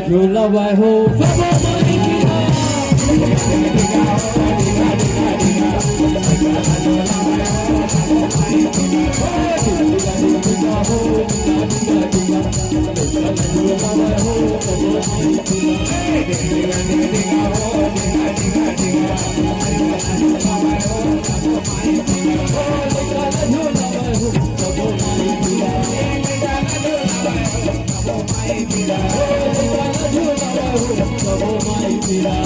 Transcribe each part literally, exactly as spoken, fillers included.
झूलबै हो सबो माई पिला।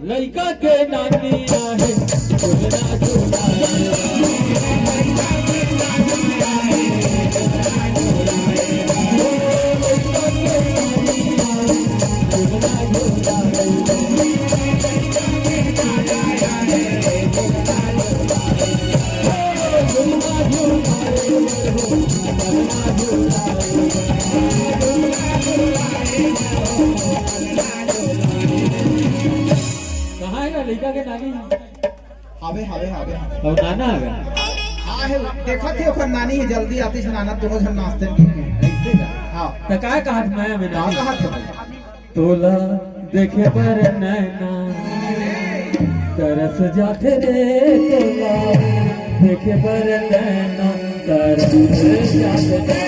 लइका के नानी आहे, झूलना झूलाए। कहाँ हे लइका के नानी? हावे, हावे, हावे, हावे। अउ नाना हावे? हाँ, हे, देखत हे, ओकर नानी हे, जल्दी आतिस, नाना दोनों झन नाचते हैं। ऐसे का? हाँ। त काय कहत मैं, मैं का नानी? कहत हे भाई? तोला देखे बर नैना तरस जाथे रे, तोला देखे बर नैना तरस जाथे रे।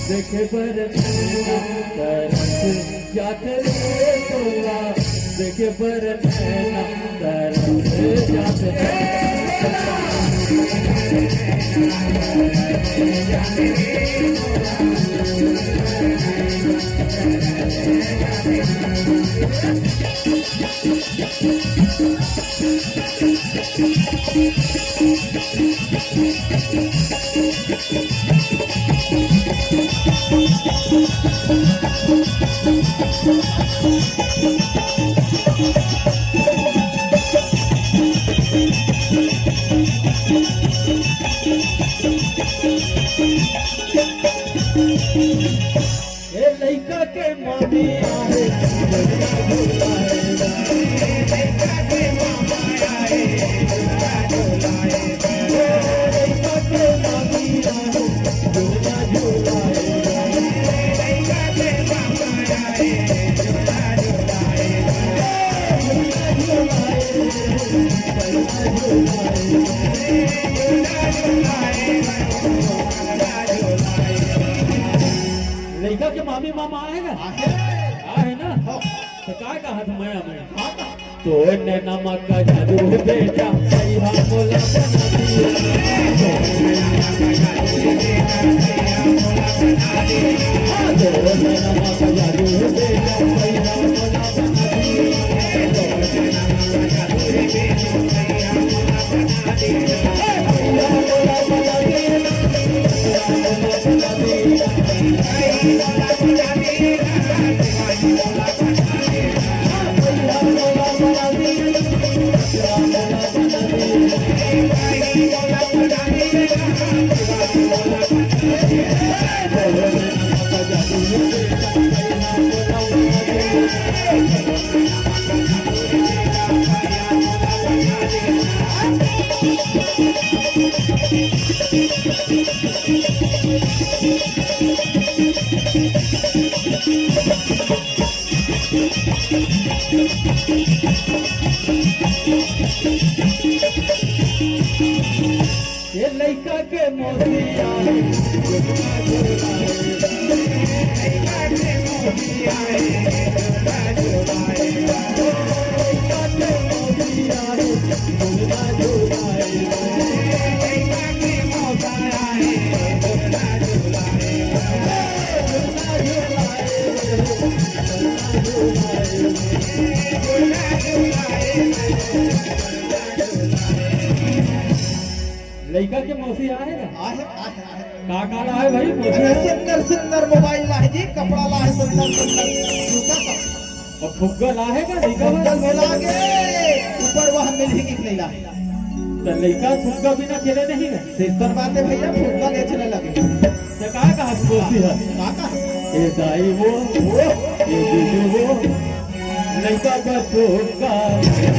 देखे बर नैना तरस जात रे तोला, देखे बर नैना तरस जात रे। ए लइका के मामी आहे, लइका के मामी मामा आहे ना? आहे। आहे ना? हाँ। त काय कहत मैं, मैं? हाँ, कहा। तोर नैना म का जादू बेटा, भैया मोला बना दिया। तोर नैना म का जादू बेटा, भैया मोला बना दिया। हाँ, तोर नैना म का जादू बेटा, भैया मोला बना दिया। तोर नैना म का जादू बेटा, भैया मोला बना दिया। ये लइका के मौसी आहे, लइका के लइका के मौसी आहे ना? आहे, आहे, आहे। का का लाहे भाई मौसी? अरे सुंदर सुंदर मोबाइल लाहे जी, कपड़ा लाहे सुंदर सुंदर, जूता सब। अउ फुग्गा लाहे का लइका बर? फुग्गा भी लागे, ऊपर वह मिलही कि नहीं लाहे। त लइका फुग्गा बिना खेले नहीं ना? सिस्टर बात है भैया, फुग्गा ले चले लगे। त का कहा मौसी ह? का कहा? ए दाई वो, वो, ए जीजू वो, लइका बर फुग्गा।